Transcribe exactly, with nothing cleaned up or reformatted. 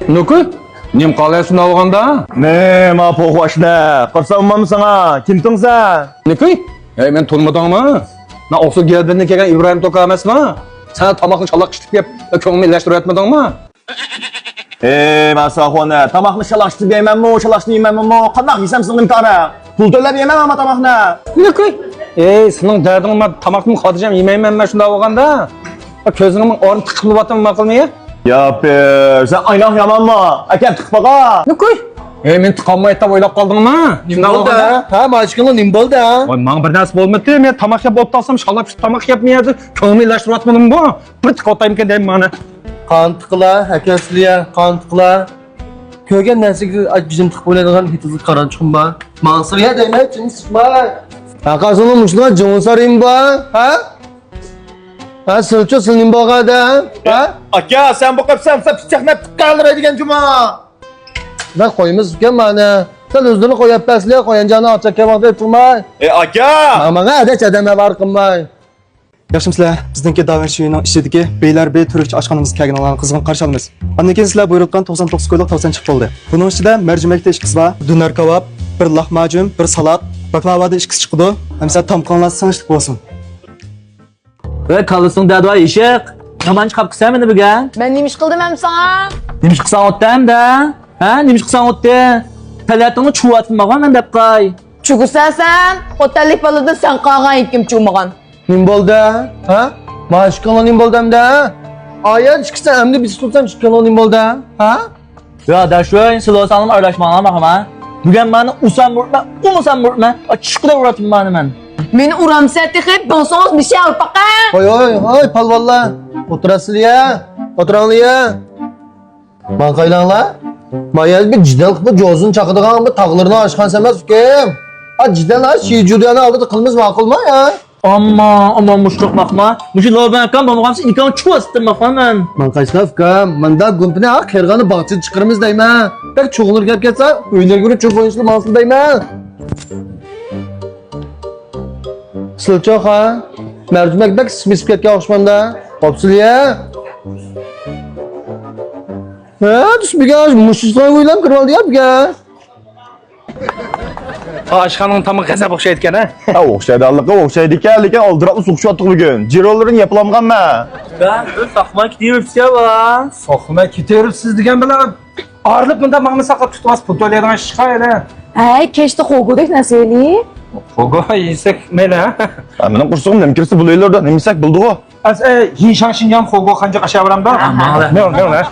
نۇكۇي، نېمە قالايسەن ئالغاندا؟ نېمە پوخۇشنى؟ قىرسام مام ساڭا، كىمتىڭ سەن؟ نۇكۇي، ھەي، مەن تونۇمىدىڭمۇ؟ مەن ئوقسۇ گەلبىندىن كەلگەن ئىبراھىم توكا ئەمەسمۇ؟ سەن تاماقنى شالاق ئىشلىتىپ يەپ، كۆڭلۈمنى ئىلەشتۈرۈۋەتمىدىڭمۇ؟ ئەي ماساخونا، تاماقنى شالاق ئىشلىتىپ يەيمەنمۇ، شالاقنى يېمەنمۇ، قانداق يېسەم سىزنىڭ ئىمكانى؟ پۇل تۆلەپ يەيمەن ئەمما تاماقنى. نۇكۇي. ئەي، سېنىڭ دەردىڭ، مەن تاماقنى خاتىرجەم يېمەيمەن مەن شۇنداق بولغاندا. كۆزۈڭنىڭ ئورنى تىقىپ بولۇۋاتىمەن ماقۇلمۇ؟ ياپى، سەن ئايناق يامانمۇ؟ ئەكەل تىقىپ باقا. نۇكۇي. ئەي، مېنى تىقالمايدۇ دەپ ئويلاپ قالدىڭمۇ؟ نېمە بولدى؟ ھە، ماشىكىڭغا نېمە بولدى؟ ۋاي، ماڭا بىر نەرسە بولمىدى. مەن تاماق يەپ ئولتۇرسام، شالاپ تاماق يەپ مېيەردە كۆڭلۈمنى ئىلەشتۈرۈۋاتمىدىمغۇ؟ بىر تىقىۋاتايمىكىن دەيمەن مانا. قان تىقىلا، ئەكەسلىيە، قان تىقىلا. كۆرگەن نەرسىگە ئاجىزىم تىقىپ ئوينايدىغان ھېتىزلىك قارانچۇقۇم بار. ماڭسىلىيە دەيمەن، جىم سىقماي. ھەققاسىنىڭ مۇشۇنداق جىڭ سارىيىم بار، ھە؟ ھە، سىلچۇ سىلنىم بولغاندا، ھە؟ ئاكا، سەن بۇ قاپسان ساپ پىچاقنى تىققانلىراي دېگەن جۇما. بەك قويىمىز ئىكەن مانا. سەن ئۆزلىرىنى قويۇپ بەرسىلە، قويانجاننى ئاچاق كەۋاقتا تۇرماي. ئەي، ئاكا! ماڭا ئادەت ئادەم ئەۋار قىلماي. ياخشىمۇ سىلەر؟ بىزنىڭكى داۋىنشىنىڭ ئىچىدىكى بىلەر بى تۈركچە ئاشخانىمىزغا كەلگىنىڭلارنى قىزغىن قارشى ئالىمىز. ئاندىن كېيىن سىلەر بۇيرۇتقان توقسان توققۇز كويلۇق تاۋسەن چىقىپ بولدى. بۇنىڭ ئىچىدە مەرجىمەكتە ئىككىسى بار، دۆنەر كاۋاپ، بىر لاخماجۇن، بىر سالات، باكلاۋادىن ئىككىسى چىقىدۇ. ئەمسە تامىقىڭلار سىڭىشلىق بولسۇن. ۋە كاللىسىڭ دەدىۋار ئېشىق. يامان چىقاپ كىسەن مېنى بۈگۈن. مەن نېمە ئىش قىلدىم ئەمسە ساڭا؟ نېمە ئىش قىلساڭ ئوتتى ئەمدە؟ ھە، نېمە ئىش قىلساڭ ئوتتى؟ پەلەتىڭنى چۇۋاتمىغان مەن دەپ قاي. چۈگۈسەن سەن، خوتەنلىك بالىدىن سەن قالغان ھېچكىم چۇمىغان. نېمە بولدى؟ ھە؟ مانا ئىككىڭلار نېمە بولدى ئەمدى؟ ئايەت ئىككىسى ئەمدى بىز تۇرسام ئىككىڭلار نېمە بولدى؟ ھە؟ يا داشۆي، سىلوساڭلار ئارىلاشماڭلار ماقۇلما. بۈگۈن مانا ئۇسام بۇرۇتما، ئۇمۇسام بۇرۇتما. چىشقىدە ئۇراتتىم مانا مەن. مېنى ئۇرامسەن تېخى، بىڭسىڭىز بېشى ئاغرىپ باقا. ھوي ھوي ھوي، پالۋانلار. ئولتۇراسىلىيە، ئولتۇراڭلىيە. ماڭقايلاڭلار. مايا بىر جىدەل قىلىپ جوزىنى چاقىدىغان بىر تاغلىرىنىڭ ئاشخانىسى ئەمەس ئۇكام. ھە، جىدەل ھە، شىجۇدىيانىڭ ئالدىدا قىلىمىز ماقۇلمۇ ھە؟ ئامما، ئامما مۇشۇنداق ماقما. مۇشۇ لوبەن ئاكام بولمىغانسا ئىنكان چۇۋاستىم ماقما مەن. ماڭقايسىلا ئۇكام، مانداق گۇمپىنى ھە قېرىغاننى باغچىدىن چىقىرىمىز دەيمەن. بەك چوغلىرى كەپ كەتسە، ئۆيلىرىگە چۆپ ئوينىشىلا ماڭسىلا دەيمەن. سىلچوخا، مەرجىمەك بەك ئىسسىپ كەتكەن ئوخشىمامدا. قوپسىلىيە. ھە، چۈشمىگەن مۇشۇ سىغان ئويلام كىرىۋالدى يا بۈگۈن. ئاشخانىنىڭ تامىقى غەزەپ ئوخشايدىكەن ھە. ھە، ئوخشايدۇ، ھېلىقى ئوخشايدىكەن، لېكىن ئالدىراپلا سوقۇشۇۋاتتۇق بۈگۈن. جىرولىرىنى ياپىلامغانمەن. بەن بىر ساقماي كېتىۋېرىپسىز يا. ساقماي كېتىۋېرىپسىز دېگەن بىلەن ئارىلىپ مۇنداق ماڭا ساقلاپ تۇتماس، پۇل تۆلەيدىغان ئىشقا ھېلى. ھەي، كەچتە خوگودەك نەرسە يەيلى. خوگو يېسەك مەيلى ھە. ھە، مېنىڭ قورسىقىم نېمە كىرسە بولۇۋېرىدۇ، نېمە يېسەك بولىدىغۇ. ئەس، ئە، يىنشاڭ شىنجاڭ خوگو خەنجە ئاشا بارامدا؟ ھە، ماڭلە. مېڭ، مېڭ، ھە.